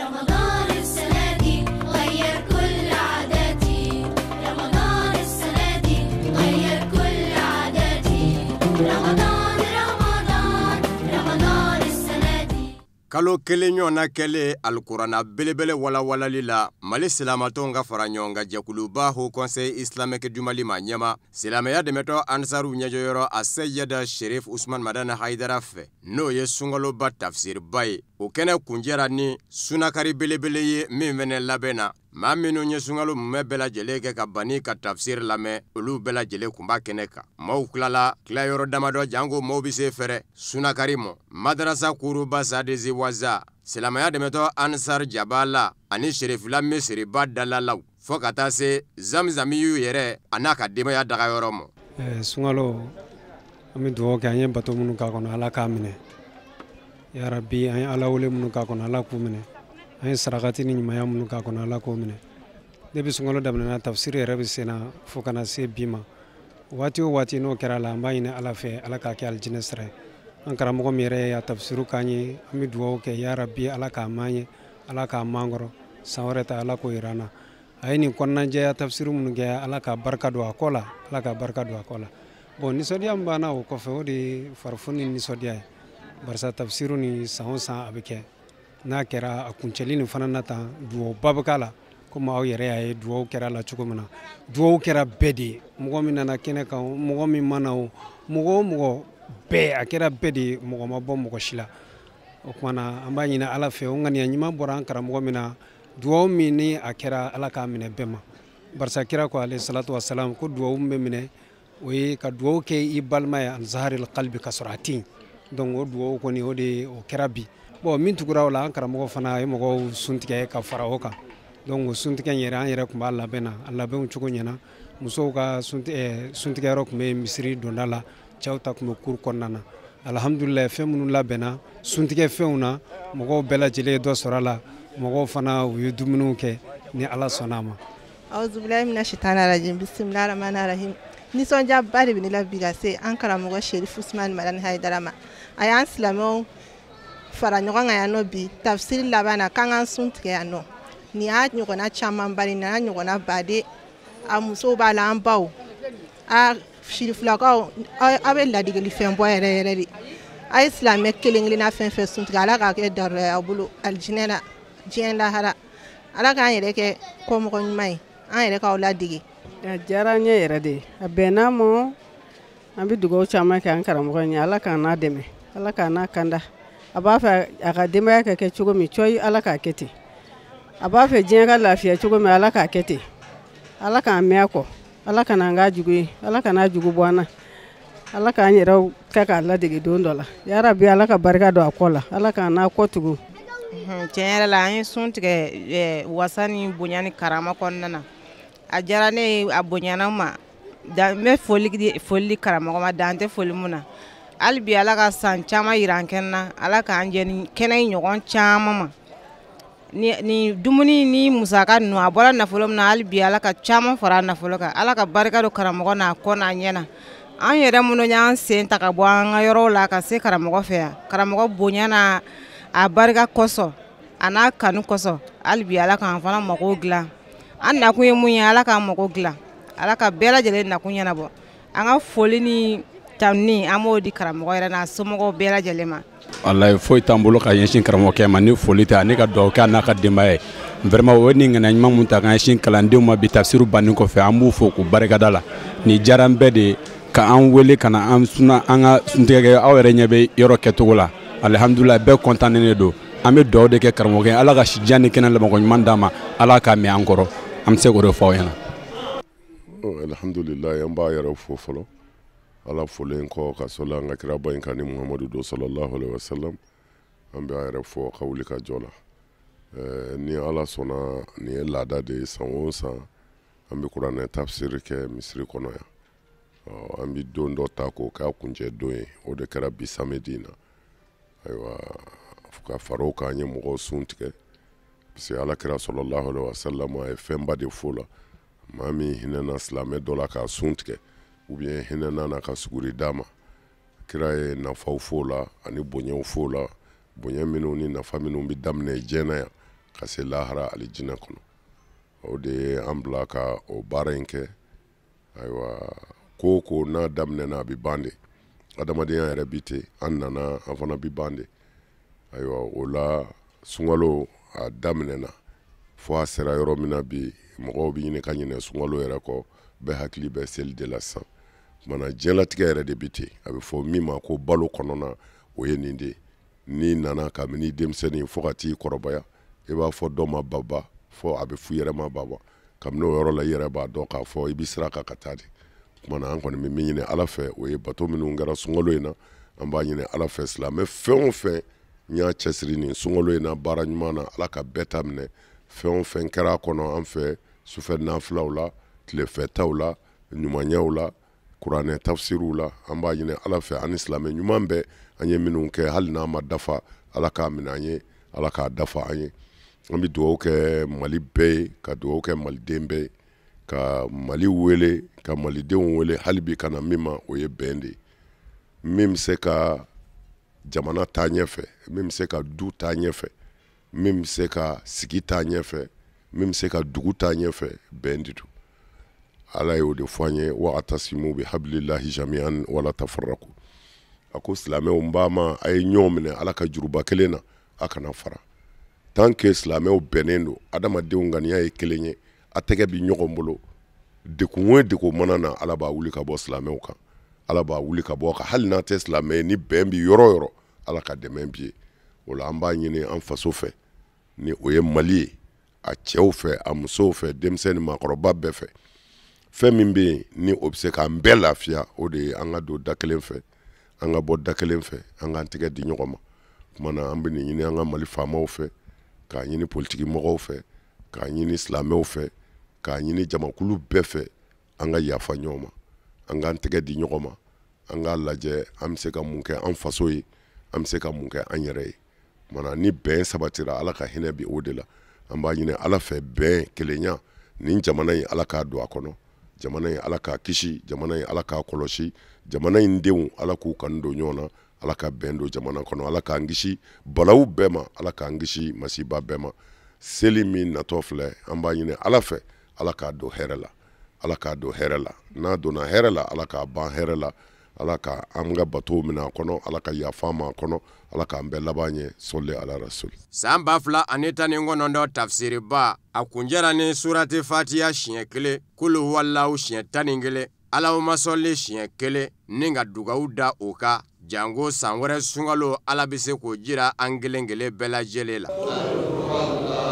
رمضان السنة دي غير كل عاداتي، رمضان السنة دي غير كل عاداتي، رمضان رمضان رمضان السنة دي. Kalo kelen ɲɔgɔnna kɛlen alikuranna belebele walawalali la, Mali silamatɔnw ka fara ɲɔgɔn kan jɛkuluba Haut Conseil Islamique du Mali ma ɲɛma silamɛya dɛmɛtɔ ansaruw ɲɛjɔyɔrɔ a Seyida Sherif Usman Madani Hayidara fɛ, n'o ye sunkaloba tafsiriba ye. O kɛnɛ kunjɛra ni sunakari belebele ye min fɛnɛ labɛnna. Maa minnu ye sunkalo mumɛ bɛɛ lajɛlen kɛ ka banni ka tafsiri lamɛn, olu bɛɛ lajɛlen kun b'a kɛnɛ kan. Maaw tilala tilayɔrɔ damadɔ janko maaw bɛ se fɛrɛ sunakari mɔ. Madarasa kuruba Sadezi Waza, silamɛya dɛmɛtɔ Ansar Jabala ani Sherifila Misiriba Dalalaw, fo ka taa se Zamzamiyu yɛrɛ a n'a ka denbaya dagayɔrɔ mɔ. Sunkalo, an bɛ dugawu kɛ, an ye bato minnu k'a kɔnɔ, Ala k'a minɛ. Ya Rabbi, an ye Ala wele minnu k'a kɔnɔ, Ala k'u minɛ. An ye sarakati ni ɲumanya minnu k'a kɔnɔ, Ala k'o minɛ. Depuis sunkalo daminɛna, tafsiri yɛrɛ bɛ sen na fo ka na se bi ma. Waati o waati n'o kɛra la, an b'a ɲini Ala fɛ, Ala k'a kɛ alijinɛ sira ye. An karamɔgɔ min yɛrɛ y'a tafsiru k'an ye, an bɛ dugawu kɛ, ya Rabbi, Ala k'a m'an ye, Ala k'a m'an kɔrɔ. San wɛrɛ ta, Ala k'o yira an na. A ye nin kɔnɔnajɛya tafsiru minnu kɛ, Ala k'a barika don a kɔ la, Ala k'a barika don a kɔ la. Bon, nisɔndiya min b'an na o kɔfɛ, o de ye farifoni ni nisɔndiya ye. Barisa tafsiru ni san o san a bɛ kɛ. N'a kɛra a kuncɛli nin fana na tan, duwawuba bɛ k'a la, komi aw yɛrɛ y'a ye duwawu kɛra la cogo min na. Duwawu kɛra bɛɛ de ye, mɔgɔ min nana kɛnɛ kan o, mɔgɔ min ma na o, mɔgɔ o mɔgɔ bɛɛ, a kɛra bɛɛ de ye, mɔgɔ ma bɔ mɔgɔ si la. O tuma na, an b'a ɲini Ala fɛ, o ŋaniya ɲuman bɔra an karamɔgɔ min na, duwawu min ni a kɛra, Ala k'a minɛ bɛɛ ma. Barisa kira ko alayhi salatu wa salam ko duwawu min bɛ minɛ, o ye ka duwawu kɛ i balima ye an zaharil qalbi ka sɔrɔ a tɛ yen. Donc o duwawu kɔni, o de o kɛra bi. Bon, min tugura o la, an karamɔgɔ fana ye mɔgɔw suntigɛ ka fara o kan. Donc o suntigɛ in yɛrɛ, an yɛrɛ tun b'a labɛn na, a labɛnw cogo ɲɛna. Musow ka suntigɛyɔrɔ tun bɛ misiri donda la, cɛw ta tun bɛ kuru kɔnɔna na. Alhamdulilayi, fɛn minnu labɛnna suntigɛ fɛnw na, mɔgɔw bɛɛ lajɛlen ye dɔ sɔrɔ a la. Mɔgɔw fana u ye dumuniw kɛ ni Ala sɔnna a ma. Auzubillahi minash shaitani rajim, bismillahir rahmanir rahim. Nisɔndiyaba de bɛ ne la bi ka se an karamɔgɔ Sherif Usman Madani Hayidara ma. A y'an silamɛw fara ɲɔgɔn kan yan nɔ bi tafsiri laban na, k'an k'an sun tigɛ yan nɔ. Nin y'a ɲɔgɔnna camanba de, nin y'a ɲɔgɔnna baden. A musow b'a la, an baw, a sirifilakaw, aw bɛ ladegeli fɛn bɔ yɛrɛ yɛrɛ de. A ye silamɛ kelen kelenna fɛn fɛn sun tigɛ, Ala k'a kɛ darura ye aw bolo alijinɛ la, diɲɛ lahara. Ala k'an yɛrɛ kɛ kɔmɔgɔ ɲuman ye, an yɛrɛ k'aw ladege. A diyara n ye yɛrɛ de, a bɛnna mɔ. An bɛ dugawu caman kɛ an karamɔgɔ ye, Ala k'an n'a dɛmɛ, Ala k'an n'a kanda. A b'a fɛ a ka denbaya ka kɛ cogo min, cɔyi Ala k'a kɛ ten. A b'a fɛ diɲɛ ka lafiya cogo min, Ala k'a kɛ ten. Ala k'an mɛn a kɔ, Ala kana an k'a jugu ye, Ala kana jugu bɔ an na. Ala k'an yɛrɛw kɛ k'a ladege don dɔ la. Ya Rabbi, Ala ka barika don a kɔ la, Ala k'an n'a kɔ tugu. Tiɲɛ yɛrɛ la, an ye sun tigɛ wasa ni bonya ni karama kɔnɔna na. A diyara ne ye, a bonyana n ma. N bɛ foli di karamɔgɔ ma, dan tɛ foli mun na. Hali bi Ala ka san caman yira an kɛnɛ na, Ala k'an jɛ ni kɛnɛ in ɲɔgɔn caman ma. Ni dumuni ni musaka ninnu, a bɔra nafolo min na, hali bi Ala ka caman fara a nafolo kan. Ala ka barika don karamɔgɔ n'a kɔ n'a ɲɛ na. An yɛrɛ minnu y'an sen ta ka bɔ an ka yɔrɔw la ka se karamɔgɔ fɛ yan, karamɔgɔ bonya n'a a barika kosɔn, a n'a kanu kosɔn, hali bi Ala k'an fana mago dilan. An nakun ye mun ye, Ala k'an mago dilan, Ala ka bɛɛ lajɛlen nakun ɲɛnabɔ. An ka foli ni tanuni, an b'o di karamɔgɔ yɛrɛ n'a somɔgɔw bɛɛ lajɛlen ma. Walayi, foyi t'an bolo ka ɲɛsin karamɔgɔkɛ ma ni foli tɛ, ani ka dugawu kɛ a n'a ka denbaya ye. Vraiment, o ye nin ŋaniya ɲuman mun ta ka ɲɛsin kalandenw ma bi tafsiru banni kɔfɛ, an b'u fo k'u barikada la. Nin diyara an bɛɛ de ye ka an wele ka na an suna an ka suntigɛ kɛ. Aw yɛrɛ ɲɛ bɛ yɔrɔ kɛcogo la. Alihamudulila, bɛɛ kɔntannen de don. An bɛ dugawu de kɛ karamɔgɔkɛ, Ala ka si jan ni kɛnɛ labanko ɲuman d'a ma, Ala k'a mɛn an kɔrɔ. An bɛ se k'o de fɔ aw ɲɛna. Alhamdulilayi, an b'a yɛrɛ fo fɔlɔ. Ala folen kɔ ka sɔli an ka kiraba in kan ni Muhamadu don sallallahu alaihi wasallam. An bɛ a yɛrɛ fo ka wuli ka jɔ la. Ni Ala sɔnna, nin ye laada de ye, san o san an bɛ kuranɛ tafsiri kɛ misiri kɔnɔ yan. An bɛ don dɔ ta k'o k'a kuncɛ don ye, o de kɛra bi samedi in na. Ayiwa, ka fara o kan, an ye mɔgɔw sun tigɛ. Parce que Ala kira sallallahu alaihi wasallam a ye fɛnba de fo la. Maa min hinɛna silamɛ dɔ la k'a sun tigɛ, ou bien hinɛna n'a ka suguri d'a ma, kira ye nafaw fo la ani bonyaw fo la, bonya minnu ni nafa minnu bɛ daminɛ diɲɛ na yan ka se lahara alijinɛ kɔnɔ. O de ye an bila ka o baara in kɛ. Ayiwa, ko o ko n'a daminɛna, a bɛ ban de. Adamadenya yɛrɛ bi ten, an nana, an fana bi ban de. Ayiwa, o la sunkalo a daminɛna fo a sera yɔrɔ min na bi, mɔgɔw bɛ ɲini ka ɲinɛ sunkalo yɛrɛ kɔ, bɛɛ hakili bɛ seli de la sisan. Kumana diɲɛlatigɛ yɛrɛ de bi ten, a bɛ fɔ min ma ko balo kɔnɔna, o ye nin de ye. N'i nana kabini denmisɛnnin fo ka t'i kɔrɔbaya, i b'a fɔ dɔ ma baba, fo a bɛ f'u yɛrɛ ma baba. Kabini o yɔrɔ la, i yɛrɛ b'a dɔn k'a fɔ i bɛ sira kan ka taa de. Kumana an kɔni bɛ min ɲini Ala fɛ, o ye bato minnu kɛra sunkalo in na, an b'a ɲini Ala fɛ, silamɛ fɛn o fɛn n y'a cɛsiri nin sunkalo in na baara ɲuman na, Ala ka bɛɛ ta minɛ. Fɛn o fɛn kɛra a kɔnɔ an fɛ, sufɛ nafilaw la, tilefɛtaw la, ɲumanyaw la, kuranɛ tafsiriw la, an b'a ɲini Ala fɛ, ani silamɛ ɲuman bɛɛ, an ye minnu kɛ, hali n'a ma dafa, Ala k'a minɛ an ye, Ala k'a dafa an ye. An bɛ dugawu kɛ Mali bɛɛ ye, ka dugawu kɛ maliden bɛɛ ye, ka Mali wele, ka malidenw wele hali bi ka na min ma, o ye bɛn de ye. Min bɛ se ka jamana taa ɲɛfɛ, min bɛ se ka du taa ɲɛfɛ, min bɛ se ka sigi taa ɲɛfɛ, min bɛ se ka dugu taa ɲɛfɛ, bɛn de don. Ala y'o de fɔ an ye: wa atasimu bi hablillahi jami'an wala tafarraqu. A ko silamɛw, n b'a ma, a ye ɲɔgɔn minɛ Ala ka juruba kelen na, a kana fara. Tant que silamɛw bɛnnen don, adamadenw ŋaniya ye kelen ye, a tɛgɛ bi ɲɔgɔn bolo, dekun o dekun mana na, Ala b'a wuli ka bɔ silamɛw kan, Ala b'a wuli ka bɔ kan. Hali n'a tɛ silamɛ ye, ni bɛn bi yɔrɔ o yɔrɔ, Ala ka dɛmɛ bi ye. O la an b'a ɲini an faso fɛ, ni o ye Mali ye, a cɛw fɛ, a musow fɛ, denmisɛn ni maakɔrɔba bɛɛ fɛ, fɛn min bɛ yen ni o bɛ se k'an bɛɛ lafiya, o de ye an ka don da kelen fɛ, an ka bɔ da kelen fɛ, an k'an tɛgɛ di ɲɔgɔn ma. Tuma na an bɛ nin ɲini an ka Mali faamaw fɛ, k'a ɲini politiki mɔgɔw fɛ, k'a ɲini silamɛw fɛ, k'a ɲini jamakulu bɛɛ fɛ, an ka yafa ɲɔgɔn ma, an k'an tɛgɛ di ɲɔgɔn ma, an k'a lajɛ an bɛ se ka mun kɛ an faso ye, an bɛ se ka mun kɛ an yɛrɛ ye. Kumana ni bɛn sabatira, Ala ka hinɛ bi o de la. An b'a ɲini Ala fɛ, bɛn, kelenya, nin jamana in, Ala k'a don a kɔnɔ. Jamana in, Ala k'a kisi. Jamana in, Ala k'a kɔlɔsi. Jamana in denw, Ala k'u kanu don ɲɔgɔn na. Ala ka bɛn don jamana kɔnɔ. Ala k'an kisi balawu bɛɛ ma. Ala k'an kisi masiba bɛɛ ma. Seli min natɔ filɛ, an b'a ɲini Ala fɛ, Ala k'a don hɛrɛ la, Ala k'a don hɛrɛ la. N'a donna hɛrɛ la, Ala k'a ban hɛrɛ la. Ala ka an ka batow minɛ a kɔnɔ, Ala ka yafa ma a kɔnɔ, Ala k'an bɛɛ laban ɲɛ. Sɔli ala rasul. San 2019 tafsiriba a kunjɛra ni surati Fatiya siɲɛ kelen, kulu walaw siɲɛ 11, Alahuma sɔli siɲɛ kelen, ni ka dugawu da o kan, janko san wɛrɛ sunkalo, Ala bɛ se k'o jira an kelen kelen bɛɛ lajɛlen la.